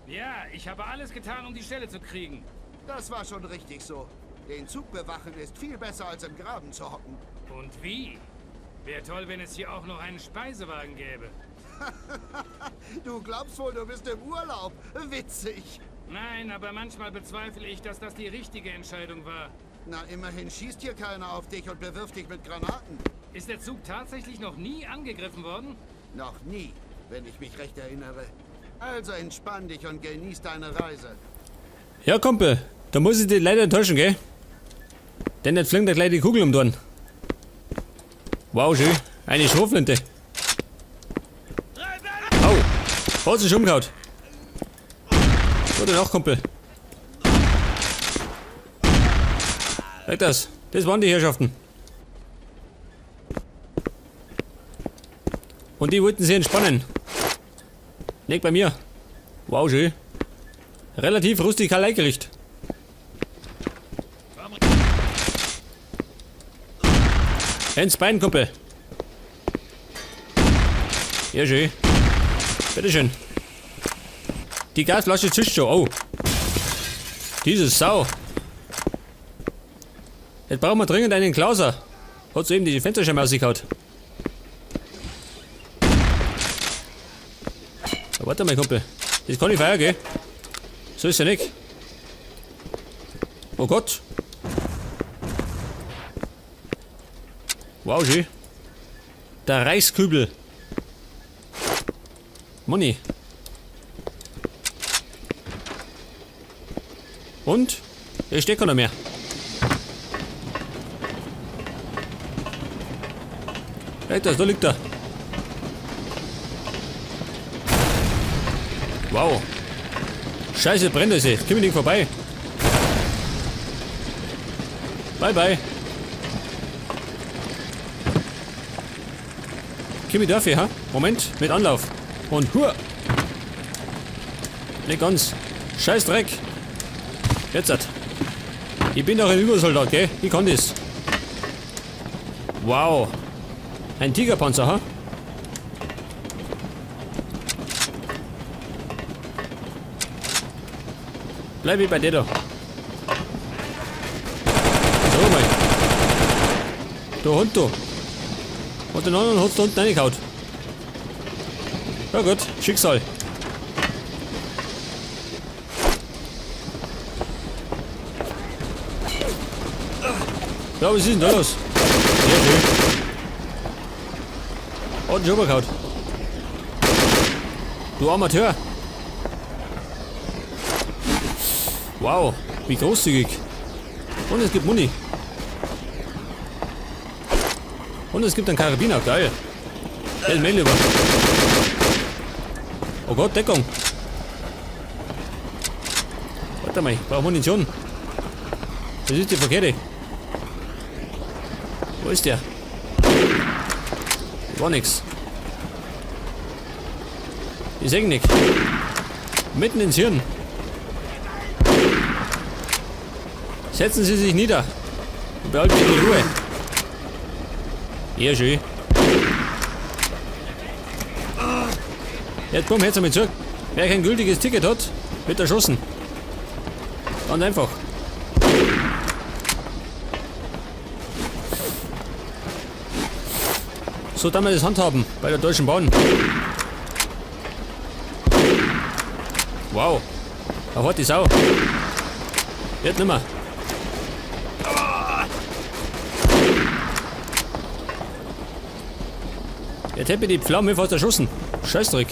Ja, ich habe alles getan, um die Stelle zu kriegen. Das war schon richtig so. Den Zug bewachen ist viel besser, als im Graben zu hocken. Und wie? Wäre toll, wenn es hier auch noch einen Speisewagen gäbe. Du glaubst wohl, du bist im Urlaub. Witzig. Nein, aber manchmal bezweifle ich, dass das die richtige Entscheidung war. Na, immerhin schießt hier keiner auf dich und bewirft dich mit Granaten. Ist der Zug tatsächlich noch nie angegriffen worden? Noch nie, wenn ich mich recht erinnere. Also entspann dich und genieß deine Reise. Ja, Kumpel, da muss ich dich leider enttäuschen, gell? Denn jetzt fliegt da gleich die Kugel um die Ohren. Wow, schön. Eine Schrotflinte. Au! Hat sich umgehauen. Gute Nacht, Kumpel. Weg das. Das waren die Herrschaften. Und die wollten sich entspannen. Nicht bei mir. Wow, schön. Relativ rustikal eingerichtet. Ins Bein, Kumpel. Ja, schön. Bitteschön. Die Gasflasche zischt schon. Oh. Diese Sau. Jetzt brauchen wir dringend einen Klauser. Hat soeben die Fensterscheibe rausgehauen. Ja, warte mal, Kumpel. Das kann ich feiern, gell? So ist ja nicht. Oh Gott. Wow, schön. Der Reichskübel. Money. Und? Hier steht keiner mehr. Hey, da liegt er. Wow. Scheiße, brennt es hier. Komm ich nicht vorbei. Bye, bye. Kimi dafür, ha? Moment, mit Anlauf. Und hur! Nicht ganz. Scheiß Dreck. Jetzt hat. Ich bin doch ein Übersoldat, gell? Ich kann das. Wow. Ein Tigerpanzer, ha? Bleib ich bei dir da. So mal. Du Hund, du. Und den anderen hat's da unten reingehauen. Ja gut, Schicksal. Ja, was ist denn da los? Sehr schön. Hat den schon gehauen. Du Amateur. Wow, wie großzügig. Und es gibt Muni. Und es gibt einen Karabiner, geil. Der ist mir lieber. Oh Gott, Deckung. Warte mal, ich brauche Munition. Das ist die verkehrte. Wo ist der? War nix. Ich seh nix. Mitten ins Hirn. Setzen Sie sich nieder und behalten Sie die Ruhe. Ja, schön. Jetzt komm, jetzt einmal zurück. Wer kein gültiges Ticket hat, wird erschossen. Ganz einfach. So darf man das handhaben bei der Deutschen Bahn. Wow. Da hat die Sau. Wird nimmer. Jetzt hätte ich die Pflaume fast erschossen. Scheißdreck.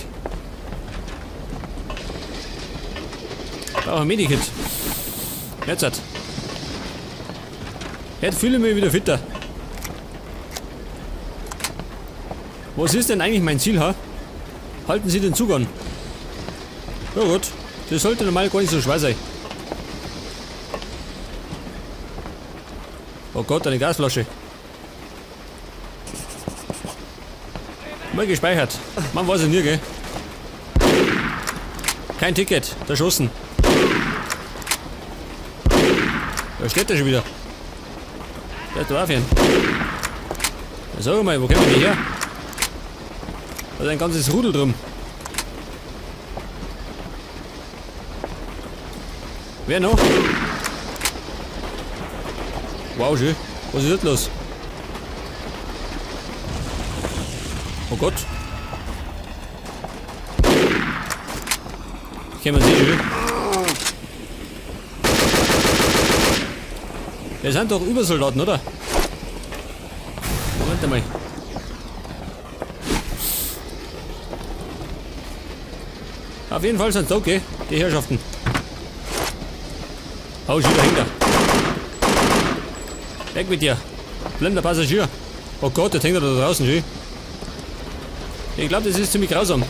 Brauche ein Medikit. Jetzt hat. Jetzt fühle ich mich wieder fitter. Was ist denn eigentlich mein Ziel, ha? Halten Sie den Zug an. Ja gut, das sollte normal gar nicht so schwer sein. Oh Gott, eine Gasflasche. Mal gespeichert. Man weiß ja nie, gell? Kein Ticket, erschossen. Da steht der schon wieder. Der ist drauf hier. Sag mal, wo kommen die her? Da ist ein ganzes Rudel drum. Wer noch? Wow, schön. Was ist jetzt los? Oh Gott. Kämen Sie schön. Wir sind doch Übersoldaten, oder? Moment einmal. Auf jeden Fall sind's okay, die Herrschaften. Oh, schon dahinter. Weg mit dir. Blinder Passagier. Oh Gott, der hängt da draußen, schön. Ich glaube, das ist ziemlich grausam.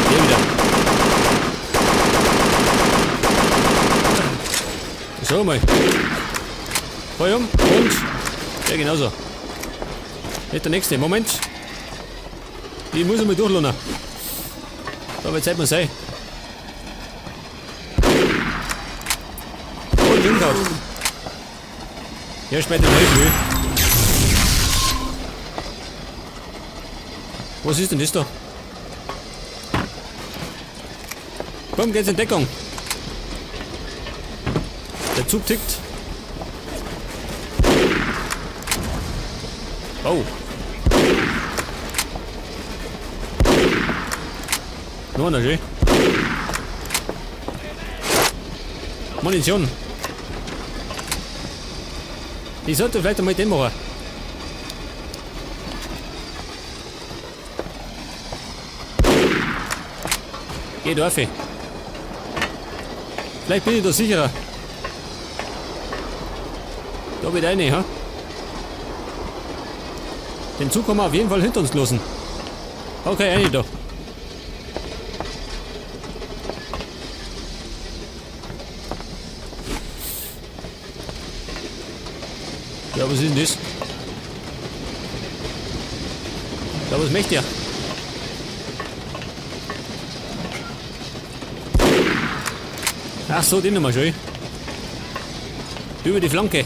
Hier wieder. So mal. Feuer um und ja, genauso. Nicht der nächste. Moment. Ich muss einmal durchlohnen. Aber Zeit muss sein. Und umgehauen. Ja, später helfen. Was ist denn das da? Komm, geht's in Deckung. Der Zug tickt. Oh. Noch einer, schön. Munition. Ich sollte vielleicht einmal den machen. Geh drauf. Vielleicht bin ich da sicherer. Da wird eine, ha? Den Zug haben wir auf jeden Fall hinter uns gelassen. Okay, eine da. Ja, was ist denn das? Ja, was möchte er? Ach so, den nochmal schön. Über die Flanke.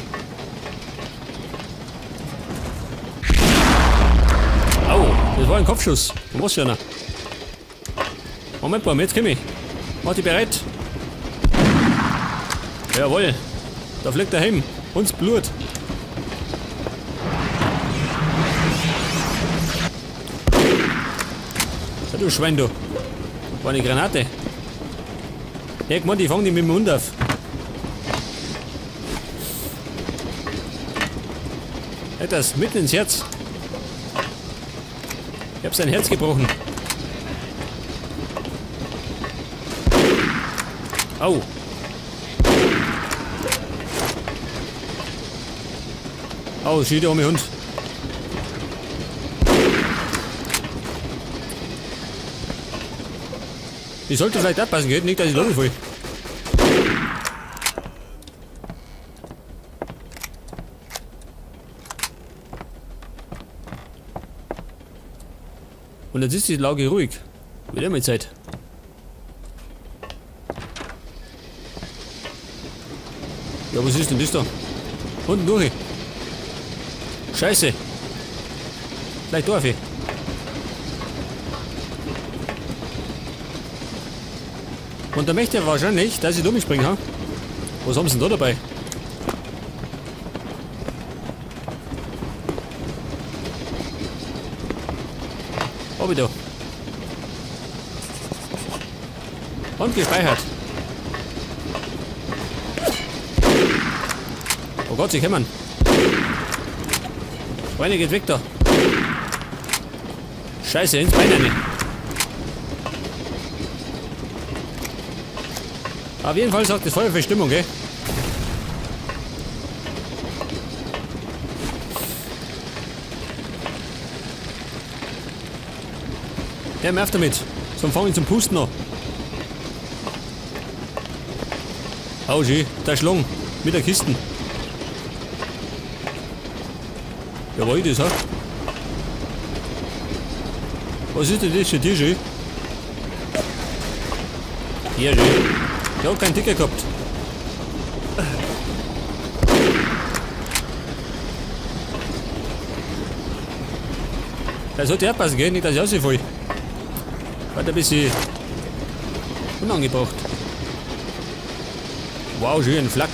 Au, das war ein Kopfschuss. Was für einer? Moment mal, jetzt komm ich. Mach dich bereit. Jawohl. Da fliegt er hin. Uns Blut. So, du Schwein, du. War eine Granate. Ja, ich mein, die fangen die mit dem Mund auf. Das mitten ins Herz. Ich hab sein Herz gebrochen. Au. Au, schießt der arme Hund. Ich sollte vielleicht abpassen, geht nicht, dass ich logisch will. Und jetzt ist die Lage ruhig. Wird immer Zeit. Ja, was ist denn das da? Unten durch. Scheiße. Vielleicht darf ich. Und da möchte er wahrscheinlich, dass ich durchspringen, ha? Was haben sie denn da dabei? Hab ich da. Und gespeichert. Oh Gott, sie kommen. Schweine geht weg da. Scheiße, ins Bein rein. Auf jeden Fall sorgt das Feuer für Stimmung, gell? Ja, nerv damit. Zum Fangen zum Pusten noch. Oh, schön. Der Schlong. Mit der Kisten. Ja, war ich das, ha? Was ist denn das für dir, schön? Ja, schön. Ich hab keinen Ticker gehabt. Da sollte ich aufpassen, gell? Nicht, dass ich rausfall. War ein bisschen unangebracht. Wow, schön, Flak.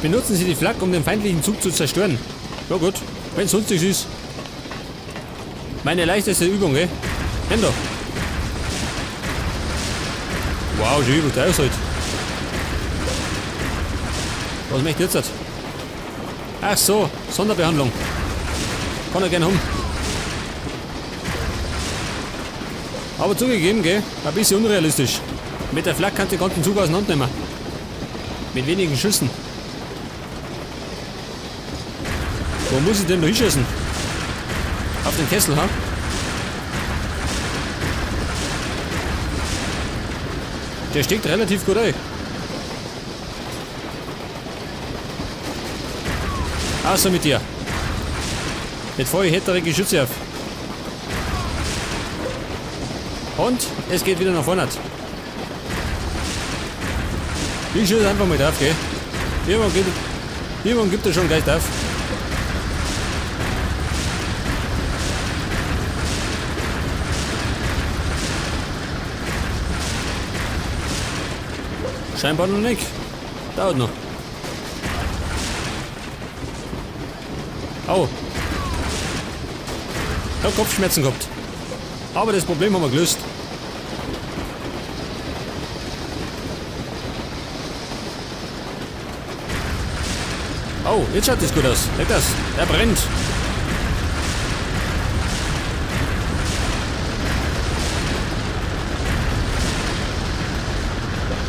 Benutzen Sie die Flak, um den feindlichen Zug zu zerstören. Ja gut, wenn sonst nichts ist. Meine leichteste Übung, gell? Nimm doch. Wow, schön, was der aushält. Was möchte ich jetzt? Ach so, Sonderbehandlung. Kann er gerne haben. Aber zugegeben, gell? Ein bisschen unrealistisch. Mit der Flak kannst du den ganzen Zug auseinandernehmen. Mit wenigen Schüssen. Wo muss ich denn da hinschießen? Auf den Kessel, ha? Der steckt relativ gut ein. Außer mit dir. Jetzt fahre ich härtere Geschütze auf. Und es geht wieder nach vorne. Ich schieße einfach mal drauf, gell? Irgendwann gibt er schon gleich drauf. Scheinbar noch nicht. Dauert noch. Au. Ich hab Kopfschmerzen gehabt. Aber das Problem haben wir gelöst. Oh, jetzt schaut das gut aus. Leck das. Er brennt.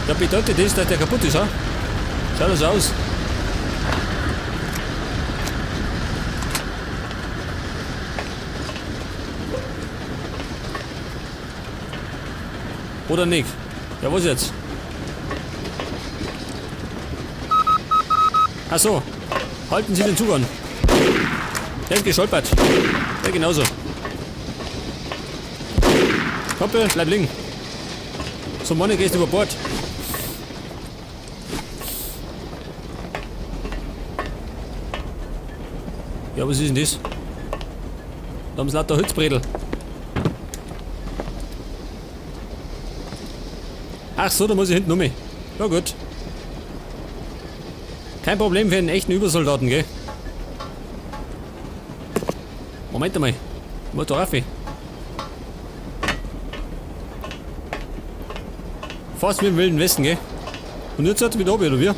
Ja, bedeutet das, dass der kaputt ist, ha? Schaut das aus. Oder nicht? Ja, was jetzt? Ach so. Halten Sie den Zug an. Der ist gestolpert. Der genauso. Kumpel, bleib liegen. So, Monne, gehst über Bord. Ja, was ist denn das? Da haben sie lauter Holzbredel. Ach so, da muss ich hinten um. Ja gut. Kein Problem für einen echten Übersoldaten, gell? Moment einmal. Ich muss da rauf. Fast wie im Wilden Westen, gell? Und jetzt hat er wieder oben, oder wie?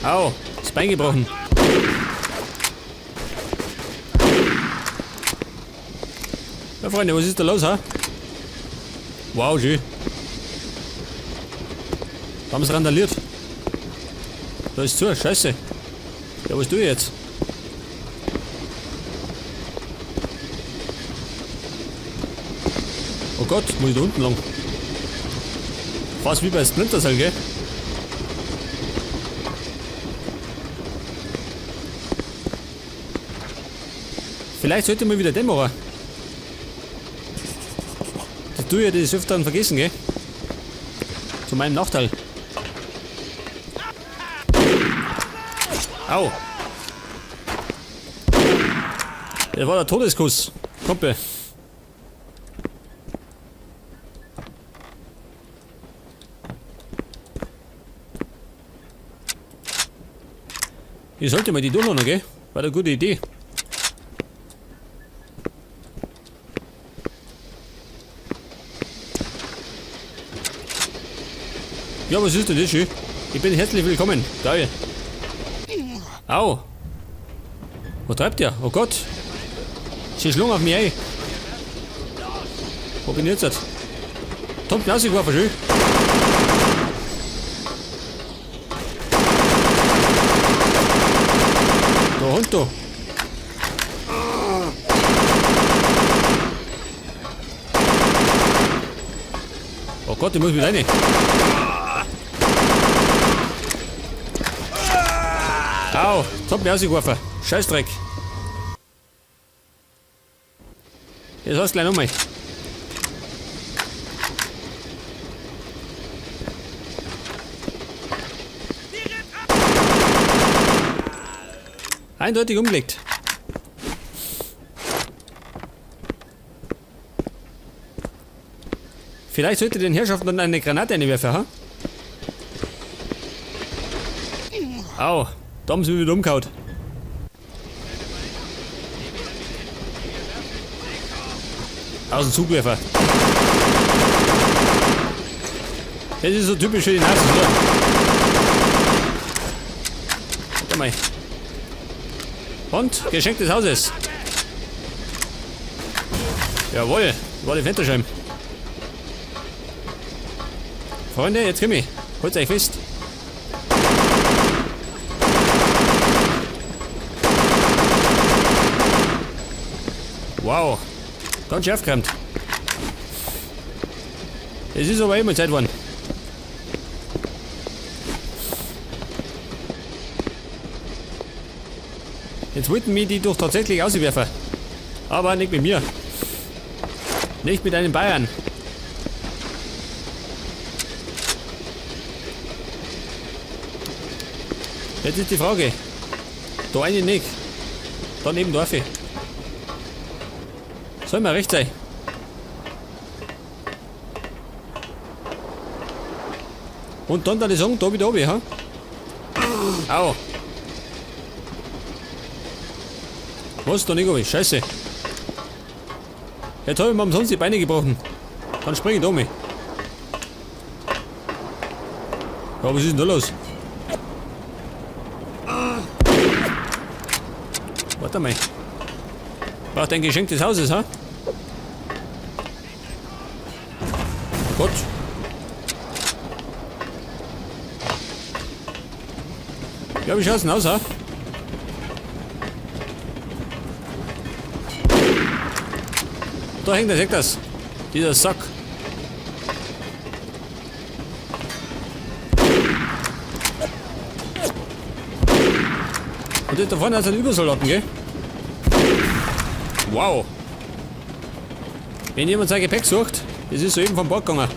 Au, das Bein gebrochen. Ja, Freunde, was ist da los, ha? Wow, schön. Da haben sie randaliert. Da ist zu, scheiße. Ja, was tue ich jetzt? Oh Gott, muss ich da unten lang? Fast wie bei Splinter Cell, gell? Vielleicht sollte ich mal wieder den machen. Das tue ich ja des Öfteren vergessen, gell? Zu meinem Nachteil. Au! Das war der Todeskuss, Kumpel. Ich sollte mal die durchlassen, gell? War eine gute Idee. Ja, was ist denn das schön? Ich bin herzlich willkommen. Geil. Au. Was treibt der? Oh Gott. Sie schlug auf mich ein. Wo bin ich jetzt? Tom rausgeworfen, schön. Da, Hund da. Oh Gott, ich muss mit rein. Au, jetzt hat mich rausgeworfen. Scheißdreck. Jetzt hast du gleich nochmal. Eindeutig umgelegt. Vielleicht sollte den Herrschaften dann eine Granate einwerfen, ha? Au, da haben sie mich wieder umgehauen. Aus dem Zugwerfer. Das ist so typisch für die Nazis, oder? Warte mal. Und Geschenk des Hauses. Jawohl, war die Fensterscheibe. Freunde, jetzt komm ich. Holt euch fest. Wow. Ganz schön aufgeräumt. Es ist aber immer Zeit geworden. Jetzt wollten mich die doch tatsächlich auswerfen. Aber nicht mit mir. Nicht mit einem Bayern. Jetzt ist die Frage. Da eine nicht. Daneben darf ich. Soll mir recht sein. Und dann ich sagen, da wieder runter, ha? Au. Was? Da nicht runter? Scheiße. Jetzt habe ich mir umsonst die Beine gebrochen. Dann spring ich da runter. Ja, was ist denn da los? Warte mal. Braucht ein Geschenk des Hauses, ha? Oh Gott. Ja, wie schaut's denn aus, ha? Da hängt der, seht das. Dieser Sack. Und da vorne sind Übersoldaten, gell? Wow. Wenn jemand sein Gepäck sucht, das ist soeben vom Bord gegangen.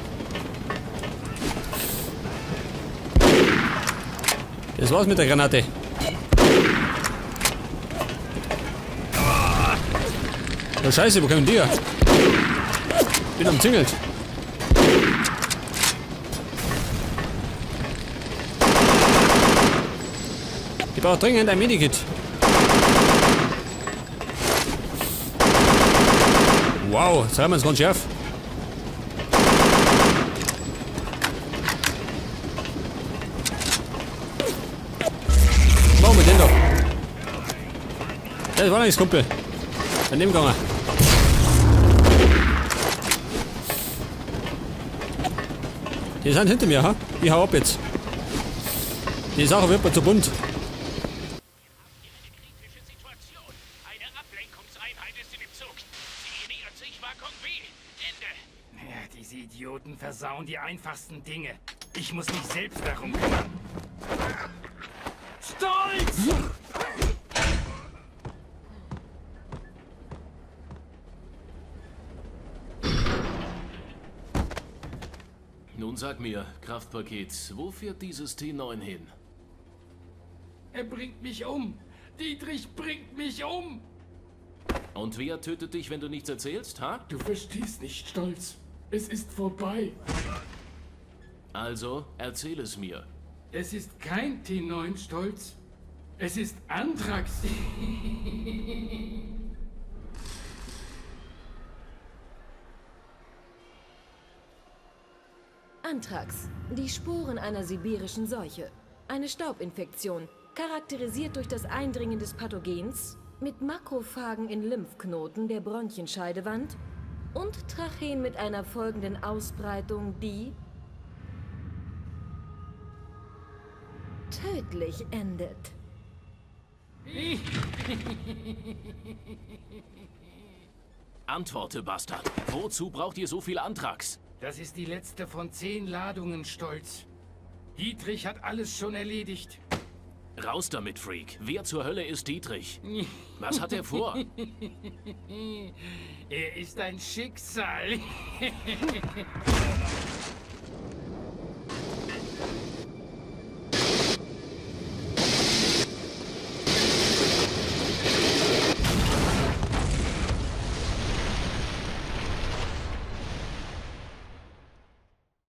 Das war's mit der Granate. Oh Scheiße, wo kommen die her? Bin umzingelt. Ich brauche dringend ein Medikit. Wow, jetzt haben wir uns ganz scharf. Machen wir den doch. Das war nichts, Kumpel. Daneben gegangen. Die sind hinter mir, ha? Ich hau ab jetzt. Die Sache wird mir zu bunt. Eine Ablenkungseinheit ist in dem Zug. Sie nähert sich Waggon B. Ende. Ja, diese Idioten versauen die einfachsten Dinge. Ich muss mich selbst darum kümmern. Stolz! Nun sag mir, Kraftpaket, wo fährt dieses T9 hin? Er bringt mich um. Dietrich bringt mich um. Und wer tötet dich, wenn du nichts erzählst, ha? Du verstehst nicht, Stolz. Es ist vorbei. Also, erzähl es mir. Es ist kein T9, Stolz. Es ist Anthrax. Anthrax, die Sporen einer sibirischen Seuche. Eine Staubinfektion, charakterisiert durch das Eindringen des Pathogens mit Makrophagen in Lymphknoten der Bronchienscheidewand und Tracheen mit einer folgenden Ausbreitung, die tödlich endet. Antworte, Bastard. Wozu braucht ihr so viel Anthrax? Das ist die letzte von 10 Ladungen, Stolz. Dietrich hat alles schon erledigt. Raus damit, Freak. Wer zur Hölle ist Dietrich? Was hat er vor? Er ist ein Schicksal.